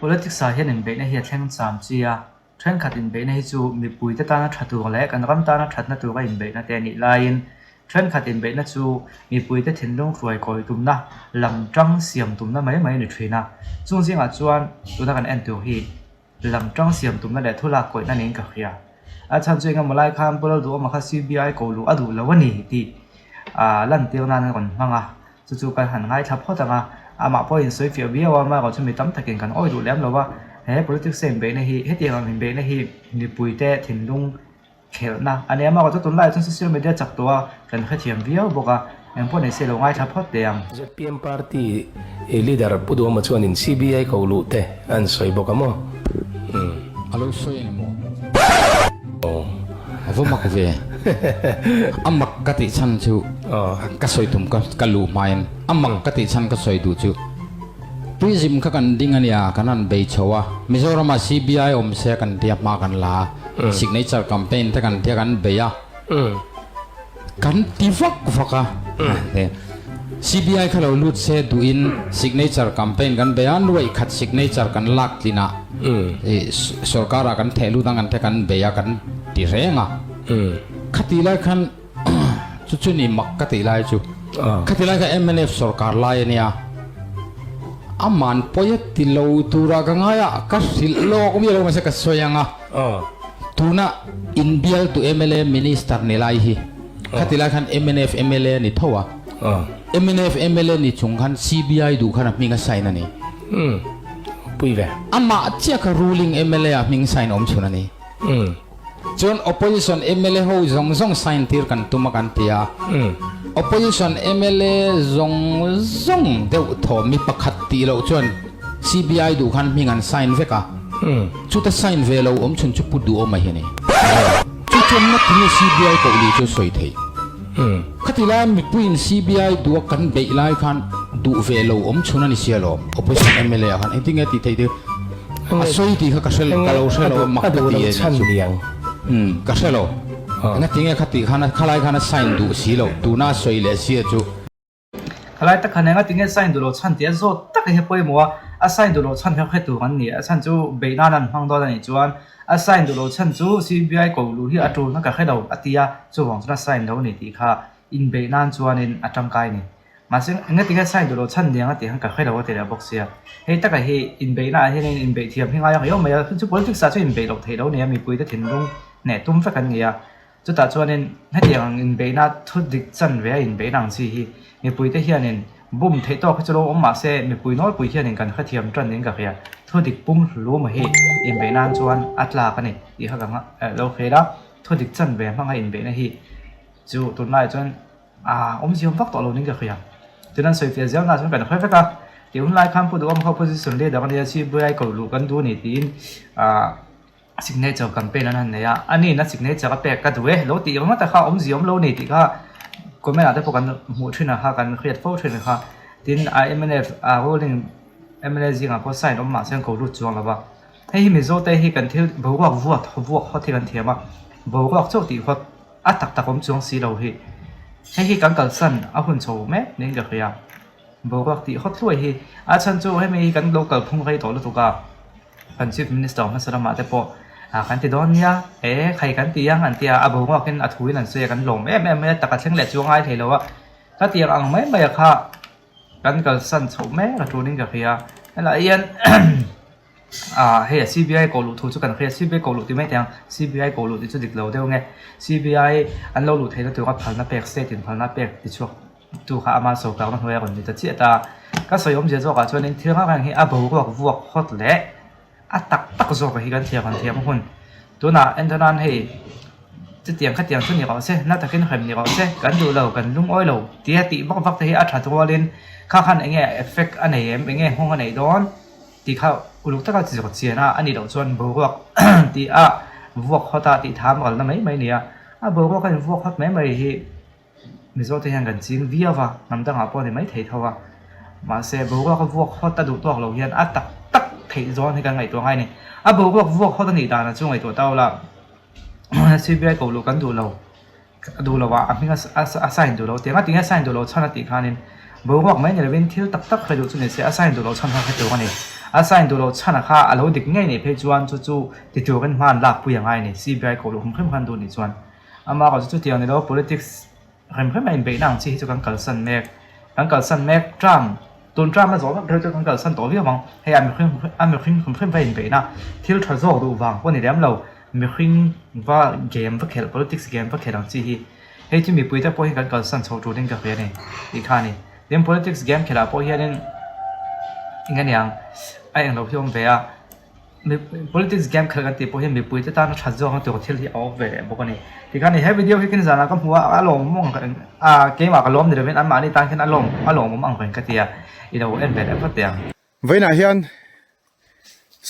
Politics ah hian inbeihna hi a thleng cham chi a, thenkhat inbeihna hi chu mipuite tana tha tur leh kan ram tana thatna tura inbeihna te a nih laiin thenkhat inbeihna chu mipuite thinlung hruai kawi tumna, lam tang siam tumna mai mai a ni thin a. Chung zingah chuan tuna kan en tur hi Lam tang siam tumna leh thu lak kawihna niin ka hria. A chhan chu engemaw lai khan Pu Lalduhawma kha CBI ko luh a duh lo a ni tih lantir nan a rawn hmang a, chu chu kan han ngaithla phawt ang a, amah pawh in sawi fiah viau a, amaherawh chu mi tam takin kan awih duh lem lo va, he politics a inbeihna hi hetiang ang inbeihna hi mipuite thinlung Khelhna a nia maw chu tunlaiah chuan social media chak tawh a kan hrethiam viau bawk a, engpawh nei se lo ngaithla phawt teh ang. ZPM party leader Pu Duhawma chuanin CBI ko luh te an sawi bawk a maw? Umm. A lo sawi a ni maw? Aw. A va mak ve. A mak ka tih chhan chu ka sawi tum ka ka luh hmain a mak ka tih chhan ka sawi duh chu Tourism kha kan ding a nia kan han bei chho a, Mizoramah CBI awm se kan tia hma kan la a. Signature campaign te kan tia kan bei a, kan ti vak vak a, CBI kha lo lut se duhin signature campaign kan bei a, nuaih khat signature kan lak tlin ah sorkar ah kan theh lut ang kan tia kan bei a kan ti reng a, khati lai khan chu chu ni mak ka tih lai chu, khati lai kha mnf sorkar lai a nia, aman pawi a ti lo tura ka ngai a, ka hrilh lawk miah lo mahse ka sawi ang a. Tuna inbialtu mla minister ni lai hi khati lai khan mnf mla a ni tho a, mnf mla ni chung khan CBI duh khan a hming a sign a ni. Pui ve. Amah chiah kha ruling mla ah hming sign awm chhun a ni. Chuan opposition mla ho zawng zawng sign tir kan tum a kan ti a, opposition mla zawng zawng deuh thaw mi pakhat tih loh chuan CBI duh khan hming an sign vek a, chuta sign ve lo awm chhun chu Pu Duhawma hi a ni. Chu chuan ngatinge CBI koh luh chu sawi theih? Khati lai mipuiin CBI duh a kan beih lai khan duh ve lo awm chhun a ni sia lawm, opposition mla ah khan engtinge tih theih tir? A sawi tih kha ka hre ka lo hre lo a mak ka ti e nih chu. Umm ka hre lo. Engatinge khati khan khalai khan a sign duh si loh tuna a sawi leh sia chu. Khalai tak khan engatinge sign duh loh chhan tih a zawt tak hi a pawimawh a, a sign duh loh chhan kha hre tur an ni. A chhan chu beih nan an hmang dawn a nih chuan a sign duh loh chhan chu CBI ko luh hi a tulna ka hre lo a ti a, chuvang chuan a sign lo a ni tih kha inbeih nan chuanin a tangkai a ni. Mahse, engatinge sign duh loh chhan niang a tih khan ka hre lo a ti leh bawk sia. Hei takah hi inbeihna ah hianin inbeih thiam hi ngai ang riau mai a, chu politics ah chuan inbeih loh theih lo a ni a, mipuite thinlung hneh tum vek an ni a. Chutah chuanin hetiang ang inbeihna thu dik chan ve a inbeihna ang chi hi mipuite hianin bum theih tawk hi chu lo awm mah se mipui nawlpui hianin kan hrethiam tan niin ka hria. Thu dik pum hlum hi inbeih nan chuan a tlak a ni tih kha ka lo hria a, thu dik chan ve hmanga inbeihna hi chu tunlaiah chuan A awmziam vak tawh lo ning ka hria. Tin an sawi fiah zel na chuan kan hre vek a, tih hun lai khan Pu Duhawm kha opposition leader a nia CBI ko luh kan duh a ni tiin ah signature campaign an han nei a, a niin a signature a pek ka duh e lo tih ringawt a kha awmziam lo ni tih kha comment ah te pawh kan hmuh thin a kha kan hriat fo thin a kha. Tin a mnf a ruling mla zingah pawh sign awm mahse an ko lut chuang lo va. Hei hi Mizo te hi kan thil boruak vuat vuak hawt hi kan thiam a, boruak chauh tih hawt A tak tak awm chuang si lo hi. Hei hi kan kalsan a hun chho mek niin ka hria. Boruak tih hawt hluai hi a chhan chu hemi hi kan lo kalphung rei tawh lutuk a, kan Chief Minister hmasa lamah te pawh kan ti dawn nia, e khai kan ti ang an ti a, a boruakin a thuin an sawi a kan lawm em em mai a, taka thleng leh chu a ngai thei lo a, ka tiang ang mai mai a kha kan kalsan chhoh mek a tulin ka hria. Helaiah hian Ah hei a CBI koh luh thu chu kan hria, CBI koh luh ti mai teh ang, CBI koh luh tih chu dik lo deuh nge, CBI an lo luh theihna tura phalna pek state in phalna pek ti chhuak tu kha ama sorkarna hnuai a rawn ni ta chiah ta. Ka sawi awmzia zawkah chuanin thil rang rang hi a boruak vuak hawt leh a tak tak zawk hi kan thiam ang thiam a hun. Tunah entawn hei chutiang khatiang chu ni rawh se, na takin hrem ni rawh se, kan duh lo, kan lungawi lo tia tih vak vak te hi a that rualin kha khan eng nge effect a nei em, eng nge nghawng a neih dawn? Tih kha uluk taka chi zawk chian a, a nih loh chuan boruak tih a vuak hawt a tih tham kalna mai mai a ni a. A boruak a invuak hawt mai mai hi Mizo te hian kan ching viau a, hnam dangah pawh a ni mai thei tho a. Mahse boruak a vuak hawt a duh tawk lo hian a tak tak theih zawn hi kan ngaihtuah ngai a ni. A boruak vuak hawt a nih danah chu ngaihtuah tau la CBI ko luh kan duh lo. A duh lo a, a hming a sign duh lo tiang a tinge a sign duh lo chhan a tih khanin boruak mai ni lovin thil tak tak hre duh chu ni se a sign duh lo chhan kha hre tur a ni. A sign duh loh chhan a kha a lo dik ngei nih phei chuan chu chu ti turin hma an lakpui a ngai a ni, CBI koh luh hrim hrim khan duh nih chuan. Amah erawh chu chutiang ni lo, politics hrim hrim a inbeihna ang chi hi chu kan kalsan mek. Kan kalsan mek term, tun term a zawh vek phei chu kan kalsan tawh viau ang. Hei a mihring a mihring hrim hrim va inbeihna thil tha zawk duh vang pawh ni lem lo, mihring va game va khelh, politics game va khelh ang chi hi. Hei chu mipuite pawh hi kan kalsan chho turin ka hria a ni tih kha a ni. Tin, politics game khelh ah pawh hianin eng aniang a englo hi a awm ve a, politics game khelh kan tih pawh hian mipuite tana that zawk na tur thil hi a awm ve leh bawk a ni. Tikhan he video hi khin zanah ka hmu a, a lawmawm ang reng a keimah ka lawm ni lovin anmahni tan khian a lawm a lawmawm ang reng ka ti a, i lo en ve leh phawt teh ang. Vawiinah hian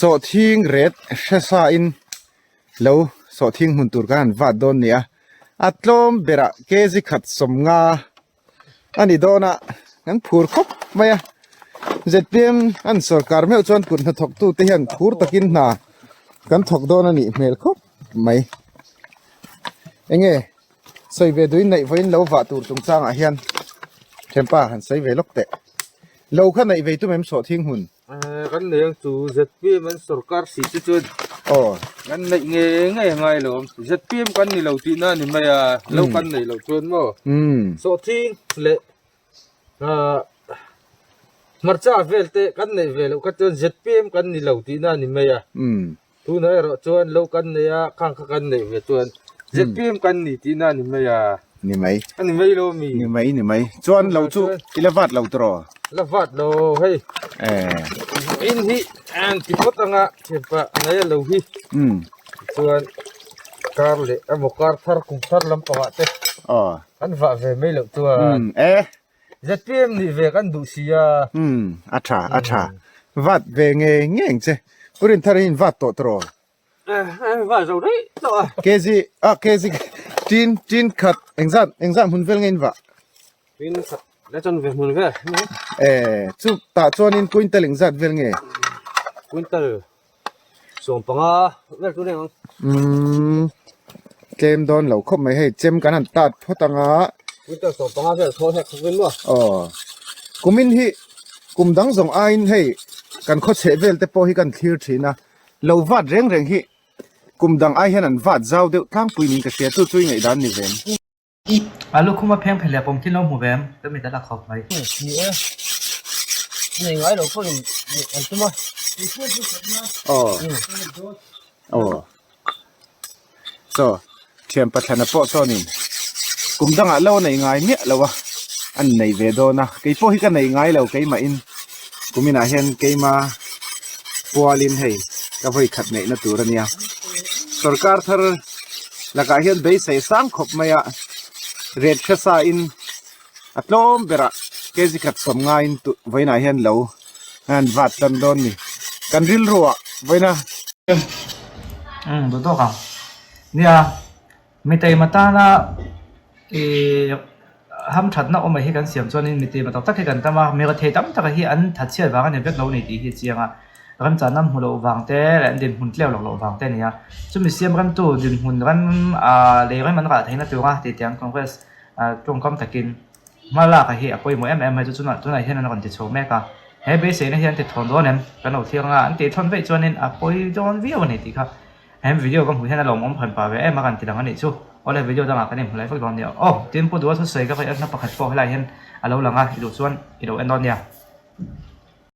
sawhthing ret hre sa in lo sawhthing hmun tur kan han vat dawn ni a, a tlawm berah kg khat 50 a ni dawn a kan phur khawp mai a zpm an sorkar meuh chuan kut hnathawk tu te hian phur takin hna kan thawk dawn a nih hmel khawp mai enge sawi ve duin neih vawiin lo vah tur chungchangah hian thianpa han sawi ve lawk teh lo kha neih vei tum em sawhthing hmun. Kan nei ang chu zpm an sorkar si te chuan aw kan neih ngei ngei a ngai lo awm zpm kan ni lo tihna a ni mai a lo kan neih loh chuan maw sawhthing leh ah hmarcha vel te kan neih ve loh kha chuan zpm kan ni lo tihna a ni mai a tunah erawh chuan lo kan nei a khang kha kan neih ve chuan zpm kan ni tihna a ni mai a ni mai a ni mai lo mi ni mai ni mai chuan lo chu i la vat lo tawh la vat lo hei eh in hi an ti phawt anga thianpa ngai lo hi um chuan kar leh emaw kar thar kum thar lampangah te aw an vah ve mai loh chuan um eh zpm nih ve kan duh si a um a tha a tha vat ve nge nge ang che purin thar hi in vat tawh tawh Va zo daih tawh a. Kg ah kg tin tin khat engzat engzat hmun vel nge in vah? Tin khat le chuan ve hmun vel. Eh chu tah chuanin quintal engzat vel nge? Quintal 15 vel chu reng ang. Umm tlem dawn lo khawp mai hei chem kan han tat phawt anga. Quintal 15 vel thaw hlek khawp in maw? Aw kumin hi kum dang zawng aiin hei kan khawchheh vel te pawh hi kan thlir thin a. Lo vat reng reng hi kum dang ai hian an vat zau deuh tlangpui niin ka hria, chu chu i ngaihdan ni ve em? A lukhum a pheng phelh leh pawm khi lo hmu ve em? Ka mit a la khawp mai. Ni e, nei ngai lo pawhin an tum a. Aw, aw. Chaw thian pathlana pawh chuanin kum dangah lo a nei ngai miah lo a, a nei ve dawn a, kei pawh hi ka nei ngai lo keimahin kuminah hian keima pualin hei ka vawi khat neihna tur a nia. Sorkar thar lakah hian beisei sang khawp mai a, ret hre sa in a tlawm berah kg khat sawm ngaiin vawiinah hian lo an vat tan dawn ni kan rilruah vawiina. Umm duh tawk ang. Nia mi taima tana ih hamthatna awm hi kan siam chuanin mi taima tak tak hi kan tam a, mi rethei tam tak hi an thatchhiat vang a ni vek lo a ni tih hi a chiang a, remchana hmu loh vang te leh an dinhmun tleu loh loh vang te a ni a, chumi siam remtu dinhmun ram ah lei rem an rah theihna tura titiang Congress Tawngkam takin hma lak a hi a pawimawh em em mai chu chunah tunah hian an rawn ti chho mek a, he beiseina hi an ti thawn dawn em? Kan lo thlir anga an tih thawn veih chuanin a pawi dawn viau a ni tih kha he video ka hmuh hian a lawmawm hran pah ve em a kan ti lang a nih chu. Awle video dangah kan inhmu leh vek dawn nia. Aw tin Pu Duha thusawi ka vaih atna pakhat pawh helaiah hian a lo lang a, i duh chuan i lo en dawn nia.